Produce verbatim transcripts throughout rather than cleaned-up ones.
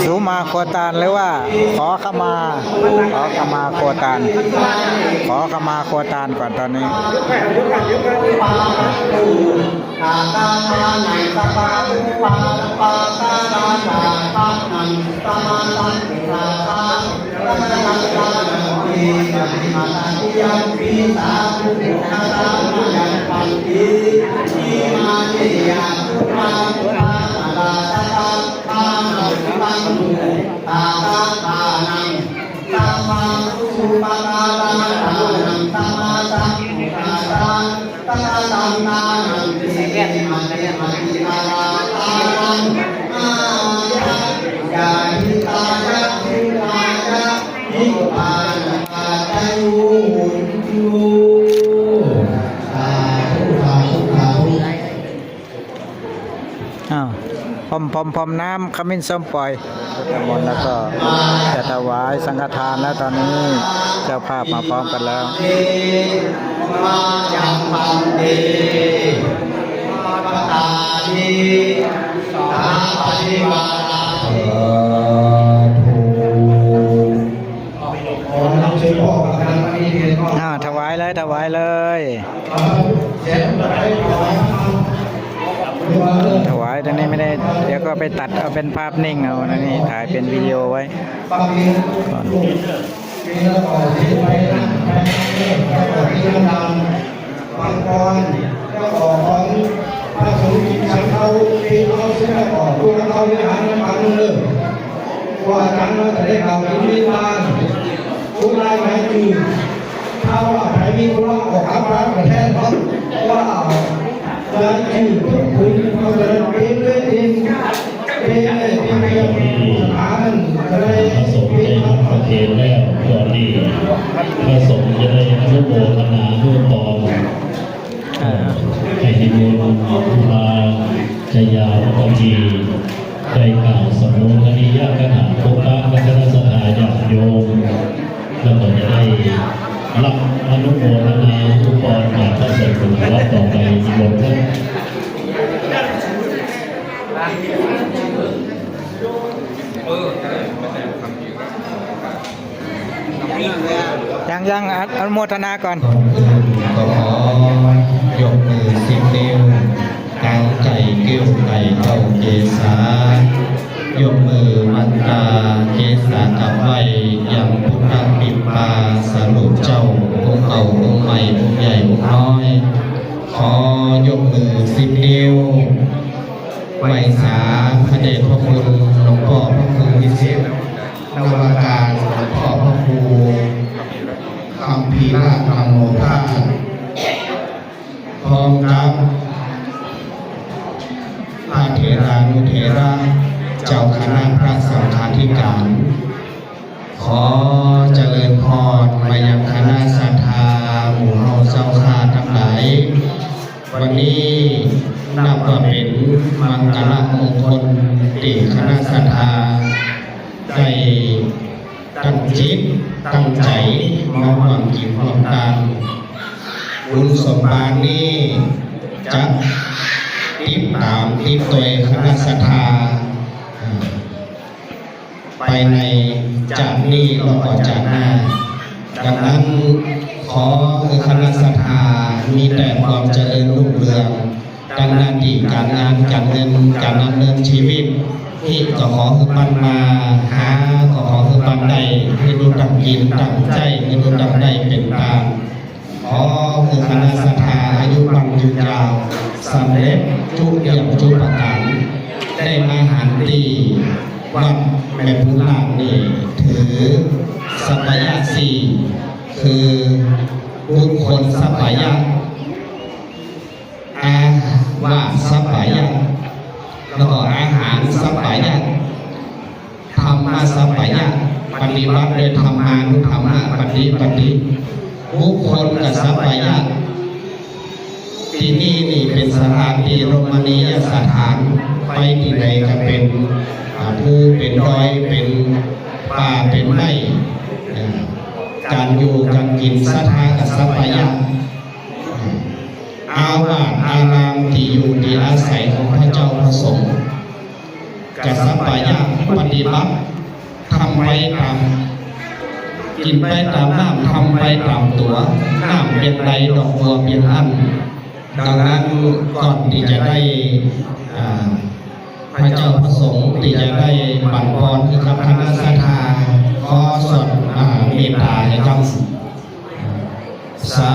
สุมาครัวตานหรือว่าขอขมา ขอขมาครัวตาน ขอขมาครัวตานก่อนตอนนี้ อ้าว พรม พรม พรมน้ำขมิ้นส้มปล่อยพุทธมนต์ แล้วก็จะถวายสังฆทานแล้ว ตอนนี้เจ้าภาพมาพร้อมกันแล้ว อ่า ถวายเลย ถวายเลย ถวายตรงนี้ไม่ได้ เดี๋ยวก็ไปตัดเอาเป็นภาพนิ่งเอานะ นี่ถ่ายเป็นวิดีโอไว้ก่อน บางกร เจ้าของพระสงฆ์กินฉันเขา เป็นเอาเสื้อก่อน พวกเขาวิหารในปางเลิก ว่าอาจารย์ว่าจะได้กล่าวถึงนิพพาน ผู้ได้หมายคือ ถ้าว่าใครมีธุระออกครับ ร้านก็แท้เนาะ ว่า รายชื่อทุกคนเขาจะได้เป็นเล่นเอง เป็นอะไรเป็นเพียงสถานจะได้ พระสงฆ์ได้รับประเคนแล้ว ตอนนี้พระสงฆ์จะได้อนุโมทนานุตอน อ่า ให้นิมนต์ครูบาชยาวัตถี ได้กล่าวสมุทนิยกถา พบปะคณะศรัทธาญาติโยม แล้วก็จะได้รับอนุโมทนานุตอนจากพระสงฆ์ต่อไป นิมนต์ครับ ยัง ยัง อนุโมทนาก่อน ก่อนอื่นก็ขอยกมือสิบนิ้ว ตั้งใจ๋เกลี้ยวไกล่เต้าเกศา ยกมือมันตาเกศากับไหว้ยังปุทธปิปปาสารูปเจ้า องค์เก่า องค์ใหม่ องค์ใหญ่ องค์น้อย ขอยกมือสิบนิ้ว ไหว้สาพระเดชพระคุณหลวงป้อพระครูวิเศษ นวการ หลวงป้อพระครูคัมภีรธรรมโมภาส พร้อมกับพระเถรานุเถระ เจ้าคณะพระสังฆาธิการ ขอเจริญพรมายังคณะศรัทธาหมู่เฮาเจ้าข้าตังหลาย วันนี้นับว่าเป๋นมังคละมงคลตี้คณะศรัทธาได้ตั้งจิตตั้งใจ๋มาร่วมกิ๋นร่วมตาน บุญสมภารนี้จะติดต๋ามติดตวยคณะศรัทธา ไปในจาตินี้แล้วก็จาติหน้า ดังนั้นขอหื้อคณะศรัทธามีแต่ความเจริญรุ่งเรือง ดังหน้าตี้ก๋านงาน ก๋านเงิน ก๋านดำเนินจีวิต ฮิก็ขอหื้อปันมา หาก็ขอหื้อปันได้ หื้อฮู้จักกิ๋นจักใจ๊ หื้อฮู้จักได้เป๋นตาง ขอหื้อคณะศรัทธาอายุมั่นยืนยาว สำเร็จจุอย่างจุประก๋าน ได้มาหันตี้วัดแม่ปูนล่างนี้ ถือสัปปายะสี่ คือบุคคลสัปปายะ อาวาสสัปปายะ แล้วก็อาหารสัปปายะ ธรรมสัปปายะ ปฏิบัติโดยธรรมานุธรรมปฏิปติ บุคคลกับสัปปายะ ตี้นี่นี่เป๋นสถานตี้รมณียสถาน ไปตี้ใดก็เป๋น อ่า ภูเป๋นดอย เป๋นป่าเป๋นไม้ อ่า ก๋านอยู่ก๋านกิ๋นศรัทธากับสัปปายะ อาวาสอารามตี้อยู่ตี้อาศัยของพระเจ้าพระสงฆ์ กระสับปะหญ้าปฏิบัติ ทำไปต๋าม กิ๋นไปต๋ามน้ำ ทำไปต๋ามตั๋ว น้ำเปียงใดดอกบัวเปียงอั้น ดังนั้นก่อนตี้จะได้ อ่า พระเจ้าพระสงฆ์ตี้จะได้บั่นปอนกับคณะศรัทธา ขอสวด อ่า เมตตานะครับ สา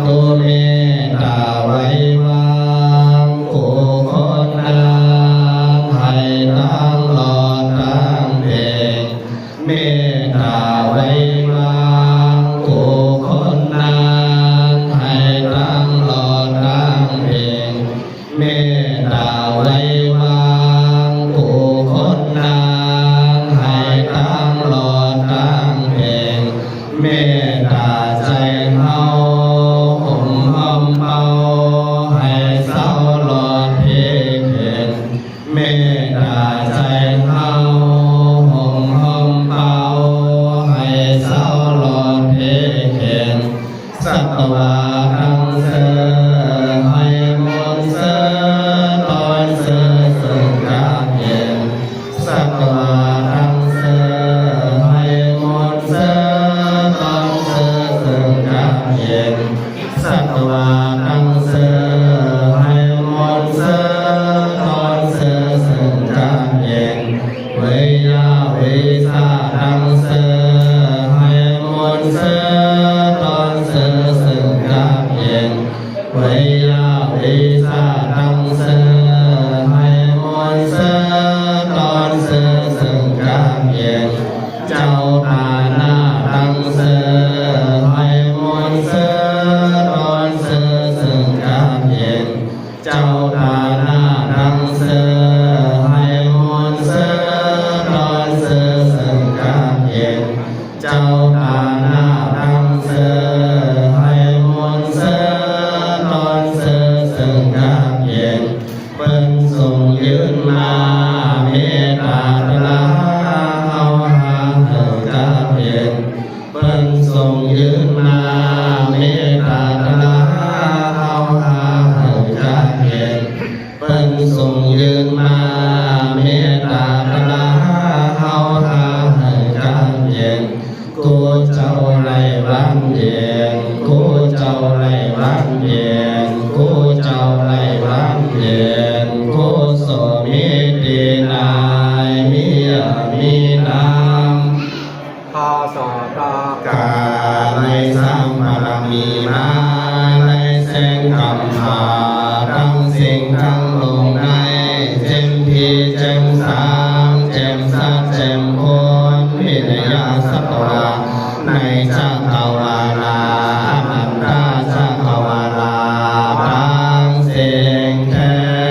ธุ เมตตาไหว้วางกู้คนตัง หื้อตังรอดตังเป๋ง เมตตาไหว้วางกู้คนตัง หื้อตังรอดตังเป๋ง เมตตาไหว้วางกู้คนตัง หื้อตังรอดตังเป๋ง เมตตาใจ๋เฮา ห่มฮ้อมเปา หื้อเศร้ารอดเพ่งเข็ญ เมตตาใจ๋เฮา ห่มฮ้อมเปา หื้อเศร้ารอดเพ่งเข็ญ สัตวาตังเสีย หื้อมนต์เสีย ตอนเสียเซิ่งกาเย็น สัตวาตังเสีย หื้อมนต์เสีย ตอนเสียเซิ่งกาเย็น สัตวาตังเสีย หื้อมนต์เสีย ตอนเสียเซิ่งกาเย็น เวยยาเวสาตังเสีย หื้อมนต์เสีย ตอนเสียเซิ่งกาเย็น เวยยาเวสาตังเสีย หื้อมนต์เสีย ตอนเสียเซิ่งกาเย็น เจ้าตาหน้าตังเสีย หื้อมนต์เสีย ตอนเสียเซิ่งกาเย็น เจ้าตาหน้าตังเสีย หื้อมนต์เสีย ตอนเสียเซิ่งกาเย็น เจ้าตาหน้าตังเสีย หื้อมนต์เสีย ตอนเสียเซิ่งกาเย็น เปิ้นทรงยื่นมา เมตตาตราเฮาหาหื้อกาเย็น เปิ้นทรงยื่นมา เมตตาตราเฮาหาหื้อกาเย็น เปิ้นทรงยื่นมา เมตตาตราเฮาหาหื้อกาเย็น กู้เจ้าไร้วันเย็น กู้เจ้าไร้วันเย็น กู้เจ้าไร้วันเย็น กู้โสมีตีนาย มีอามีนาม ข้าสอตากา ได้สร้างบารมีมา ได้แสงกำพา ตังสิ่งตังโลกใน เจ็มผีเจ็มสาง เจ็มสัตว์เจ็มคน วินยาสัตวา ในจักรวาลา อนันตจักรวาลา ตังสิ่งแท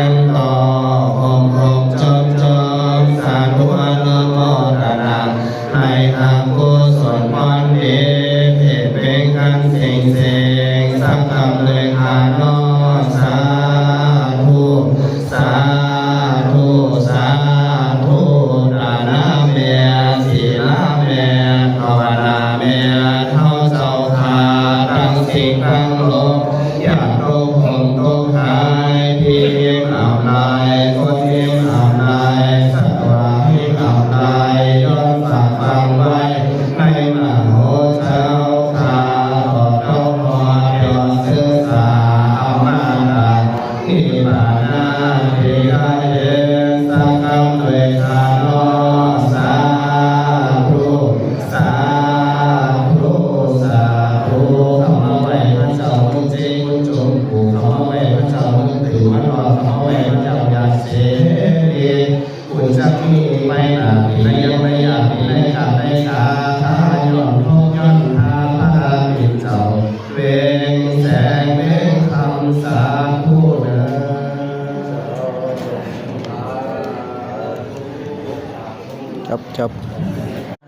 นต่อ โฮมโฮมจมจม สาธุอนุโมทนา ในอันกุศลผลดี เพ่งเป๋งกั๋นสิ่งสิ่ง สักกำเลยข้าน้อ สาธุ สาธุ สาธุ ตานาแม่ ศีลาแม่ ภาวนาแม่ เฮาเจ้าข้า ตังสิ่งตังโลก อย่าตกหล่นตกหาย ผีเฮงอับลาย คนเฮงอับลาย สัตวาเฮงอับลาย ย้อนฝากฝังไว้ ในมโหเจ้าข้า ต่อเต้าหอดยอดศึกษา อมตะ นิพพานาธิกาเย สักกำเลยข้าน้อ สาธุ สาธุ สาธุ เข้ามาไหว้พระเจ้าเมืองเจ๊ง จงปู่ เข้ามาไหว้พระเจ้าเมืองถือ มาต่อ เข้ามาไหว้พระเจ้าอย่าเสรี ปู่จักมีไปหน้าปีในยังไม่อยากปีในกาบในกา ถ้าย้อนพบย้อนพาพระบิดเจ้า เวงแสงเวงคำสาธุเด้อ ครับ ครับ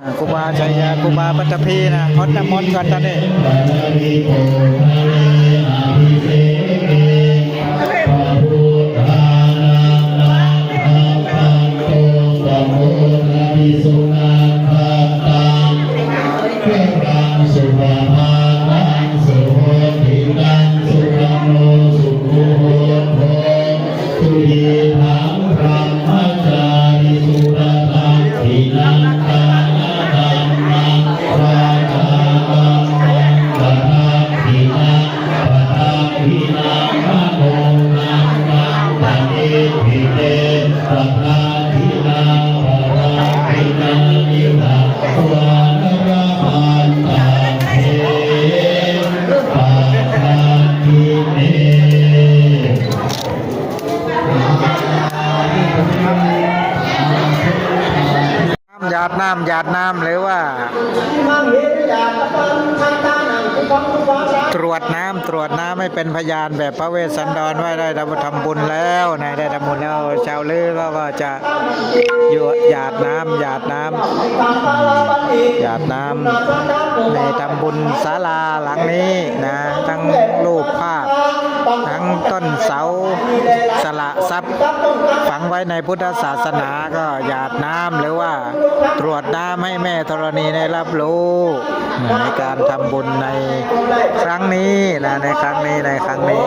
อ่า ครูบาชัยยา ครูบาปัตตภีนะ พดน้ำมนต์ก่อนตอนนี้ สุปภาตังสุโหติตัง สุขโนสุขโหโต สุขีทังพรหมจ หยาดน้ำ หยาดน้ำ หรือว่า ตรวจน้ำ ตรวจน้ำให้เป็นพยานแบบพระเวสสันดรว่าได้ทำบุญแล้วนะ ได้ทำบุญแล้ว ชาวลือก็ ก็จะหยาดน้ำ หยาดน้ำ หยาดน้ำ ในทำบุญศาลาหลังนี้นะ ทั้งรูปภาพ ทั้งต้นเสา สละทรัพย์ ฝังไว้ในพุทธศาสนา ก็หยาดน้ำ หรือว่าตรวจน้ำให้แม่ธรณีได้รับรู้นะ ในการทำบุญในครั้งนี้นะ ในครั้งนี้ ในครั้งนี้